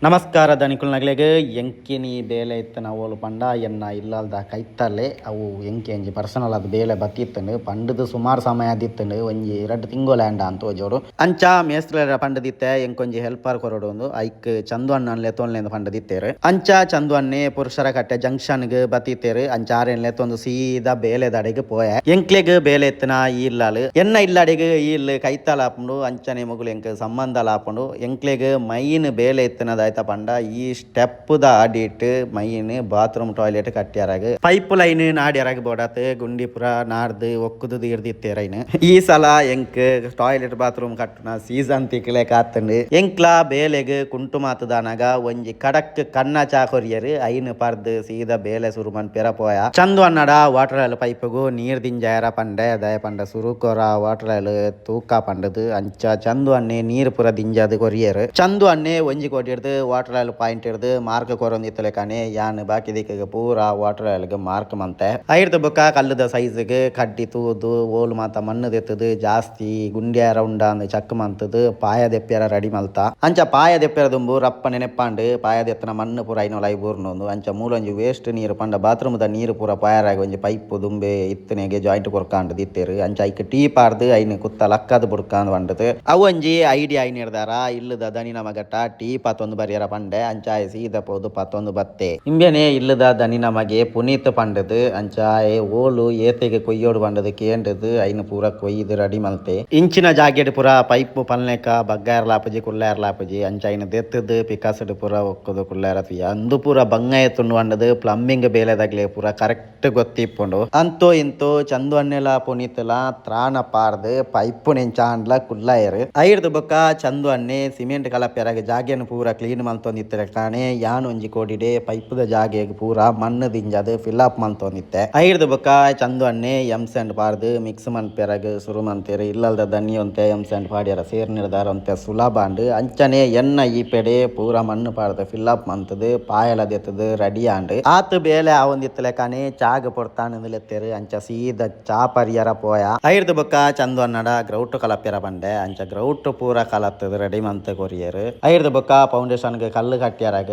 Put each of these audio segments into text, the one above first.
ನಮಸ್ಕಾರ ದನಿಕುಲ್ನಗಲೆಗ್ ಎಂಕಿನಿ ಬೇಲೆ ಇತ್ತನ ಓಲು ಪಂಡ ಎನ್ನ ಇಲ್ಲಲ್ದ ಕೈತಲೆ ಅವು ಎಂಕಿ ಒಂಜಿ ಪರ್ಸನಲ್ ಆದ್ ಬೇಲೆ ಬತ್ತಿತ್ತುಂಡು ಪಂಡುದು ಸುಮಾರು ಸಮಯ ಆದಿತ್ತುಂಡು ಒಂಜಿ ರಡ್ಡ್ ತಿಂಗೊಲು ಆಂಡ ಅಂತ ತೋಜೋಡು ಅಂಚ ಮೇಸ್ತ್ರೆರ ಪಂಡುದಿತ್ತೆ ಎಂಕೊಂಜಿ ಹೆಲ್ಪರ್ ಕೊರೊಡು ಉಂದು ಐಕ್ ಚಂದು ಅಣ್ಣನ್ ಲೆತ್ತೊನ್ಲೆಂದು ಪಂಡುದಿತ್ತೆರ್ ಅಂಚ ಚಂದು ಅಣ್ಣೆ ಪುರುಷರ ಕಟ್ಟೆ ಜಂಕ್ಷನ್ ಗ್ ಬತ್ತಿತ್ತೆರ್ ಅಂಚ ಆರೆನ್ ಲೆತ್ತೊಂದು ಸೀದಾ ಬೇಲೆದಡೆಗ್ ಪೋಯೆ ಎಂಕ್ಲೆಗ್ ಬೇಲೆ ಇತ್ತನ ಈ ಇಲ್ಲಾಲ್ ಎನ್ನ ಇಲ್ಲಡೆಗ್ ಈ ಇಲ್ಲ್ ಕೈತಲ್ ಆಪುಂಡು ಅಂಚನೆ ಮೊಗುಲು ಎಂಕ್ ಸಂಬಂಧಲ ಆಪುಂಡು ಎಂಕ್ಲೆಗ್ ಮೈನ್ ಬೇಲೆ ಇತ್ತಿನ ದಾಯ್ತ ಪಂಡ ಈ ಸ್ಟೆಪ್ ದ ಅಡಿಟ್ ಮೈನ್ ಬಾತ್ರೂಮ್ ಟಾಯ್ಲೆಟ್ ಕಟ್ಟ್ಯಾರಾಗ ಪೈಪ್ ಲೈನ್ ನಾಡ್ಯಾರಾಗ ಬೋಡಾತ್ ಗುಂಡಿ ಪುರ ನಾಡ್ದು ಒಕ್ಕುದು ದೀರ್ದಿತ್ತೇರ್ ಐನ್ ಈ ಸಲ ಎಂಕ್ ಟಾಯ್ಲೆಟ್ ಬಾತ್ರೂಮ್ ಕಟ್ಟುನ ಸೀಸನ್ ತಿಕ್ಲೆ ಕಾತುಂಡು ಎಂಕ್ಲಾ ಬೇಲೆಗ್ ಕುಂಟು ಮಾತುದಾನಗ ಒಂಜಿ ಕಡಕ್ ಕಣ್ಣ ಚಾ ಕೊರಿಯರ್ ಐನ್ ಪರ್ದ್ ಸೀದಾ ಬೇಲೆ ಸುರು ಮನ್ಪೆರ ಪೋಯ ಚಂದು ಅನ್ನಡ ವಾಟರ್ ಆಯಿಲ್ ಪೈಪುಗು ನೀರ್ ದಿಂಜಾಯರ ಪಂಡೆ ದಯ ಪಂಡ ಸುರುಕೊರ ವಾಟರ್ ಆಯಿಲ್ ತೂಕ ಪಂಡದು ಅಂಚ ಚಂದು ಅಣ್ಣೆ ನೀರ್ ಪುರ ದಿಂಜಾದ್ ಕೊರಿಯರ್ ಚಂದು ಅಣ್ಣೆ ಒಂಜಿ ಕೋಟಿ ವಾಟರ್ ಆಯಿಲ್ ಪಾಯಿಂಟ್ ಇಡ್ದು ಮಾರ್ಕ್ ಕೊರೊಂದಿತ್ತಲೆಕಾನೆ ಯಾನ್ ಬಾಕಿ ದಿಕ್ಕಿಗ್ ಪೂರ ವಾಟರ್ ಆಯಿಲ್ ಗ್ ಮಾರ್ಕ್ ಮಂತೆ ಐರ್ದ ಬೊಕ್ಕ ಕಲ್ಲುದ ಸೈಜ್ ಗ್ ಕಡ್ಡಿ ತೂದು ಓಲು ಮಾತ ಮಣ್ಣು ದೆತ್ತುದು ಜಾಸ್ತಿ ಗುಂಡ್ಯಾರ ಉಂಡಾಂದ್ ಚಕ್ ಮಂತುದು ಪಾಯ ದೆಪ್ಪ್ಯರ ರೆಡಿ ಮಲ್ತ ಅಂಚ ಪಾಯ ದೆಪ್ಪ್ಯರ ದುಂಬು ರಪ್ಪ ನೆನೆಪಾಂಡ್ ಪಾಯ ದೆತ್ತನ ಮಣ್ಣು ಪೂರ ಐನೋಲಾಯಿ ಬೂರ್ನೊಂದು ಅಂಚ ಮೂಲೊಂಜಿ ವೇಸ್ಟ್ ನೀರು ಪಂಡ ಬಾತ್ರೂಮ್ ದ ನೀರು ಪೂರ ಪಾಯರಾಗ ಒಂಜಿ ಪೈಪ್ ದುಂಬೆ ಇತ್ತನೆಗೆ ಜಾಯಿಂಟ್ ಕೊರ್ಕಾಂಡ್ ದಿತ್ತೇರು ಅಂಚ ಐಕ್ ಟೀ ಪಾರ್ದು ಐನ್ ಕುತ್ತ ಲಕ್ಕದ್ ಬುಡ್ಕಾಂದ್ ಪಂಡುದು ಅವು ಒಂಜಿ ಐಡಿಯಾ ಐನಿರ್ದಾರ ಇಲ್ಲದ ದನಿ ನಮಗಟ್ಟ ಟೀ ಪತ್ತೊಂದು ಬರಿಯರ ಪಂಡೆ ಅಂಚ ಆಯೆ ಸೀದ ಪೋದು ಪತ್ತೊಂದು ಬತ್ತೆ ಇಂಬ್ಯನೆ ಇಲ್ಲದ ದನಿ ನಮಗೆ ಪುನೀತ್ ಪಂಡದು ಅಂಚ ಆಯೆ ಓಲು ಏತೆಗೆ ಕೊಯ್ಯೋಡು ಪಂಡದು ಕೇಂಡದು ಐನ್ ಪೂರ ಕೊಯ್ದು ರೆಡಿ ಮಲ್ತೆ ಇಂಚಿನ ಜಾಗೆಡ್ ಪೂರ ಪೈಪ್ ಪಲ್ನೆಕ ಬಗ್ಗಾಯರ್ ಲಾಪುಜಿ ಕುಲ್ಲಾಯರ್ ಲಾಪುಜಿ ಅಂಚ ಐನ್ ದೆತ್ತದು ಪಿಕಾಸಡ್ ಪೂರ ಒಕ್ಕುದು ಕುಲ್ಲಾರ ತೂಯ ಅಂದು ಪೂರ ಬಂಗಾಯ ತುಂಡು ಪಂಡದು ಪ್ಲಂಬಿಂಗ್ ಬೇಲೆದಾಗ್ಲೆ ಪೂರ ಕರೆಕ್ಟ್ ಗೊತ್ತಿಪ್ಪುಂಡು ಅಂತೋ ಇಂತೋ ಚಂದು ಅಣ್ಣೆಲ ಪುನೀತ್ಲ ತ್ರಾಣ ಪಾರ್ದು ಪೈಪು ನೆಂಚಾಂಡ್ಲ ಕುಲ್ಲಾಯರ್ ಐರ್ದು ಬೊಕ್ಕ ಚಂದು ಅಣ್ಣೆ ಸಿಮೆಂಟ್ ಕಲಪೆರಾಗ ಜಾಗೆನ್ ಪೂರ ಕ್ಲೀನ್ ಮಲ್ತೊಂದಿತ್ತೆರ್ ಕಾಣೆ ಯಾನ್ ಒಂಜಿ ಕೋಡಿಡೆ ಪೈಪುದ ಜಾಗೆಗ್ ಪೂರ ಮಣ್ಣು ದಿಂಜಾದ್ ಫಿಲ್ ಅಪ್ ಮಲ್ತೊಂದಿತ್ತೆ ಐರ್ದು ಬೊಕ್ಕ ಚಂದು ಅಣ್ಣೆ ಎಂ ಸ್ಯಾಂಡ್ ಪಾರ್ದು ಮಿಕ್ಸ್ ಮನ್ಪೆರಾಗ ಸುರು ಮನ್ತೆರ್ ಇಲ್ಲಲ್ದ ದನ್ನಿ ಒಂತೆ ಎಂ ಸ್ಯಾಂಡ್ ಪಾಡ್ಯರ ಸೇರ್ ನಿರ್ದಾರ ಒಂತೆ ಸುಲಭ ಆಂಡ್ ಅಂಚನೆ ಎನ್ನ ಈ ಪೆಡೆ ಪೂರ ಮಣ್ಣು ಪಾರ್ದು ಫಿಲ್ ಅಪ್ ಮಂತುದು ಪಾಯಲ ದೆತ್ತುದು ರೆಡಿ ಆಂಡ್ ಆತ್ ಬೇಲೆ ಆವೊಂದಿತ್ತಲೆಕಾನೆ ಚಾಗ್ ಪೊರ್ತಾಂಡ್ ಲೆತ್ತೆರ್ ಅಂಚ ಸೀದ ಚಾ ಪರಿಯರ ಪೋಯ ಐರ್ದು ಬೊಕ್ಕ ಚಂದು ಅಣ್ಣಡ ಗ್ರೌಟ್ ಕಲಪ್ಯರ ಪಂಡೆ ಅಂಚ ಗ್ರೌಟ್ ಪೂರ ಕಲತ್ತದು ರೆಡಿ ಮಂತ್ ಕೊರಿಯರ್ ಐರ್ದು ಬೊಕ್ಕ ಫೌಂಡೇಶನ್ ಗ್ ಕಲ್ಲು ಕಟ್ಟ್ಯಾರಾಗ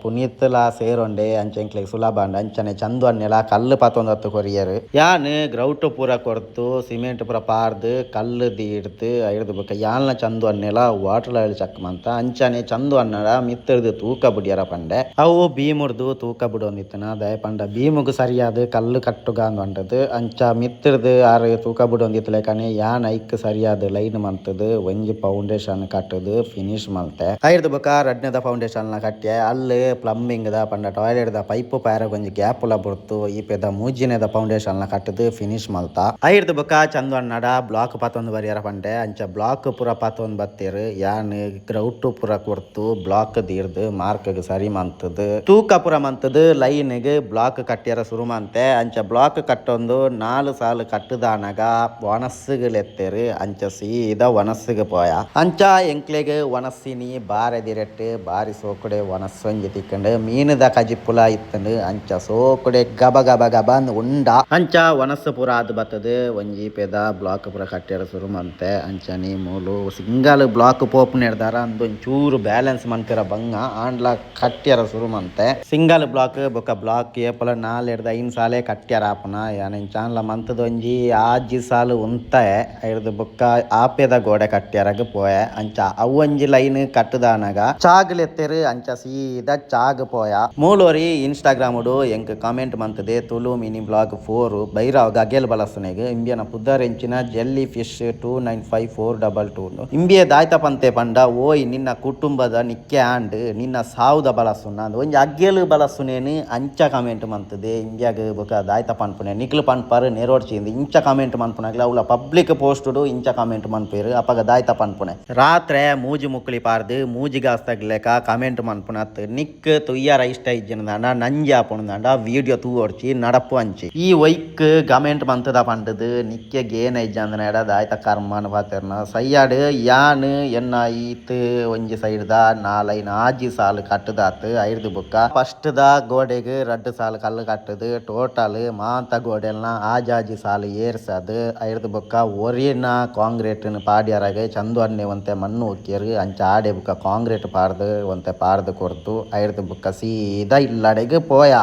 ಪುನೀತ್ಲ ಸೇರೊಂಡೆ ಅಂಚ ಎಂಕ್ಲೆಗ್ ಸುಲಭ ಆಂಡ್ ಅಂಚನೆ ಚಂದು ಅಣ್ಣೆಲ ಕಲ್ಲು ಪತ್ತೊಂದತ್ತು ಕೊರಿಯರ್ ಯಾನ್ ಗ್ರೌಟ್ ಪೂರ ಕೊರ್ತು ಸಿಮೆಂಟ್ ಪೂರ ಪಾರ್ದು ಕಲ್ಲು ದೀಡ್ದು ಐರ್ದು ಬೊಕ್ಕ ಯಾನ್ಲ ಚಂದು ಅಣ್ಣೆಲ ವಾಟರ್ ಆಯಿಲ್ ಚಕ್ ಮಂತ ಅಂಚನೆ ಚಂದು ಅಣ್ಣಡ ಮಿತ್ತರ್ದು ತೂಕ ಬುಡಿಯರ ಪಂಡೆ ಅವು ಭೀಮುರ್ದು ತೂಕ ಬುಡೊಂದಿತ್ತನ ದಯ ಪಂಡ ಭೀಮುಗು ಸರಿಯಾದ ಕಲ್ಲು ಕಟ್ಟುಗಾಂದ್ ಪಂಡದು ಅಂಚ ಮಿತ್ತರ್ದು ಆರ್ ತೂಕ ಬುಡೊಂದಿತ್ತಲೆಕನೆ ಯಾನ್ ಐಕ್ ಸರಿಯಾದ ಲೈನ್ ಮಂತುದು ಒಂಜಿ ಫೌಂಡೇಶನ್ ಕಟ್ಟುದು ಫಿನಿಶ್ ಮಲ್ತೆ ಐರ್ದು ಬೊಕ್ಕ ರಡ್ಡನೇದ ಫೌಂಡೇಶನ್ ಲ ಕಟ್ಯೆ ಅಲ್ಲು ಪ್ಲಂಬಿಂಗ್ ದ ಪಂಡ ಟಾಯ್ಲೆಟ್ ದ ಪೈಪ್ ಪಾಯರ ಒಂಜಿ ಗ್ಯಾಪ್ ಲ ಬುಡ್ತು ಈ ಪೆದ ಮೂಜಿನೆದ ಫೌಂಡೇಶನ್ ಲ ಕಟ್ಟುದು ಫಿನಿಶ್ ಮಲ್ತ ಐರ್ದು ಬೊಕ್ಕ ಚಂದು ಅಣ್ಣಡ ಬ್ಲಾಕ್ ಪತ್ತೊಂದು ಬರಿಯರ ಪಂಡೆ ಅಂಚ ಬ್ಲಾಕ್ ಪೂರ ಪತ್ತೊಂದು ಬತ್ತೆರ್ ಯಾನ್ ಗ್ರೌಟ್ ಪೂರ ಕೊರ್ತು ಬ್ಲಾಕ್ ದೀರ್ದು ಮಾರ್ಕ್ ಗ್ ಸರಿ ಮಂತುದು ತೂಕ ಪೂರ ಮಂತುದು ಲೈನ್ ಗ್ ಬ್ಲಾಕ್ ಕಟ್ಯರ ಸುರು ಮಂತೆ ಅಂಚ ಬ್ಲಾಕ್ ಕಟ್ಟೊಂದು 4 ಸಾಲು ಕಟ್ಟುದಾನಗ ವನಸ್ಸುಗ್ ಲೆತ್ತೆರ್ ಅಂಚ ಸೀದಾ ವನಸ್ಸುಗ್ ಪೋಯ ಅಂಚ ಎಂಕ್ಲೆಗ್ ವನಸ್ಸಿನಿ ಬಾರೆ ದಿರೆಟ್ ಬಾರಿ ಸೋಕುಡೆ ವನಸ್ಸೊಂಜಿ ತಿಕ್ಕಂಡು ಮೀನುದ ಕಜಿಪ್ಪುಲ ಇತ್ತುಂಡು ಅಂಚ ಸೋಕುಡೆ ಗಬ ಗಬ ಗಬ ಉಂಡ ಅಂಚ ವನಸ್ಸು ಪೂರ ಆದ್ ಬತ್ತದು ಒಂಜಿ ಪೆದ ಬ್ಲಾಕ್ ಪೂರ ಕಟ್ಯರ ಸುರು ಮಂತೆ ಅಂಚನೆ ಮೂಲು ಸಿಂಗಲ್ ಬ್ಲಾಕ್ ಪೋಪುನೆರ್ದಾರ ಅಂದೊಂಜಿ ಚೂರು ಬ್ಯಾಲೆನ್ಸ್ ಮನ್ಪೆರ ಬಂಗ ಆಂಡ್ಲ ಕಟ್ಯರ ಸುರು ಮಂತೆ ಸಿಂಗಲ್ ಬ್ಲಾಕ್ ಬೊಕ ಬ್ಲಾಕ್ ಏಪಲ 4 ರ್ದ್ 5 ಸಾಲೆ ಕಟ್ಯರ ಆಪುನ ಯಾನ್ ಇಂಚಾನ್ಲ ಮಂತುದೊಂಜಿ 6 ಸಾಲು ಉಂತಾಯೆ ಐರ್ದ್ ಬೊಕ್ಕ ಆಪೆದ ಗೋಡೆ ಕಟ್ಯರಗ್ ಪೋಯೆ ಅಂಚ ಅವು ಒಂಜಿ ಲೈನ್ ಕಟ್ಟುದಾನಗ ಚಾಗ್ ಲೆತ್ತೆರ್ ಅಂಚ ಸೀದಾ ಚಾಗ್ ಪೋಯ ಮೂಲೋರಿ ಇನ್ಸ್ಟಾಗ್ರಾಮ್ ಡು ಎಂಕ್ ಕಾಮೆಂಟ್ ಮಂತುದೆ ತುಳು ಮಿನಿ ಬ್ಲಾಗ್ 4 ಬೈರಾವ್ ಗಗೆಲ್ ಬಲಸುನೆಗ್ ಇಂಬಿಯನ ಪುದರ್ ಎಂಚಿನ ಜೆಲ್ಲಿ ಫಿಶ್ 295422 ಇಂಬಿಯ ದಾಯ್ತ ಪಂತೆ ಪಂಡ ಓಯ್ ನಿನ್ನ ಕುಟುಂಬದ ನಿಕ್ಕೆ ಆಂಡ್ ನಿನ್ನ ಸಾವುದ ಬಲಸುನ ಒಂಜಿ ಅಗ್ಗೆಲ್ ಬಲಸುನೇನು ಅಂಚ ಕಾಮೆಂಟ್ ಮಂತುದೆ ಇಂಬಿಯಾಗ್ ಬೊಕ ದಾಯ್ತ ಪನ್ಪುನೆ ನಿಕ್ಲು ಪನ್ಪರ್ ನೆರೋಡ್ಚಿ ಇಂಚ ಕಾಮೆಂಟ್ ಮನ್ಪುನಗ್ಲ ಅವ್ಲ ಪಬ್ಲಿಕ್ ಪೋಸ್ಟ್ ಡು ಇಂಚ ಕಾಮೆಂಟ್ ಮನ್ಪೇರು ಅಪಗ ದಾಯ್ತ ಪನ್ಪುನೆ ರಾತ್ರೆ ಮೂಜಿ ಮುಕ್ಲಿ ಪಾರ್ದು ಮೂಜಿಗಾಸ್ತಗ್ಲೆಕ ಕಾಮೆಂಟ್ ಮನ್ಪುನತ್ ನಿಕ್ ತುಯ್ಯಾರ ಇಷ್ಟ ಇಜ್ಜಿನದಾಂಡ ನಂಜಿ ಆಪುಣದಾಂಡ ವಿಡಿಯೋ ತೂವೊಡ್ಚಿ ನಡಪು ಅಂಚಿ ಈ ಒಯ್ಕ್ ಕಮೆಂಟ್ ಮಂತದ ಪಂಡದು ನಿಕ್ಕೆ ಗೇನ ಇಜ್ಜಂದನ ಎಡ ದಾಯ್ತ ಕರ್ಮನ್ ಪಾತೆರ್ನ ಸಯ್ಯಾಡು ಯಾನ್ ಎನ್ನ ಈತ್ ಒಂಜಿ ಸೈಡ್ ದ 4 5 6 ಸಾಲು ಕಟ್ಟುದಾತ್ ಐರ್ದು ಬೊಕ್ಕ ಫಸ್ಟ್ ದ ಗೋಡೆಗ್ 2 ಸಾಲು ಕಲ್ಲು ಕಟ್ಟುದು ಟೋಟಲ್ ಮಾಂತ ಗೋಡೆಲ್ನ 6 ಸಾಲು ಏರ್ಸದು ಐರ್ದು ಬೊಕ್ಕ ಒರಿನ ಕಾಂಕ್ರೀಟ್ ನ್ ಪಾಡ್ಯರಾಗ ಚಂದು ಅಣ್ಣೆ ಒಂತೆ ಮಣ್ಣು ಒಕ್ಕಿಯರು ಅಂಚ ಆಡೆ ಬೊಕ್ಕ ಕಾಂಕ್ರೀಟ್ ಪಾಡ್ದು ಪಾಡ್ದ್ ಒಂತೆ ಪಾಡ್ದ್ ಕೊರ್ದು ಐರ್ದ್ ಬೊಕ ಸೀದಾ ಇಲ್ಲಡೆಗ್ ಪೋಯ.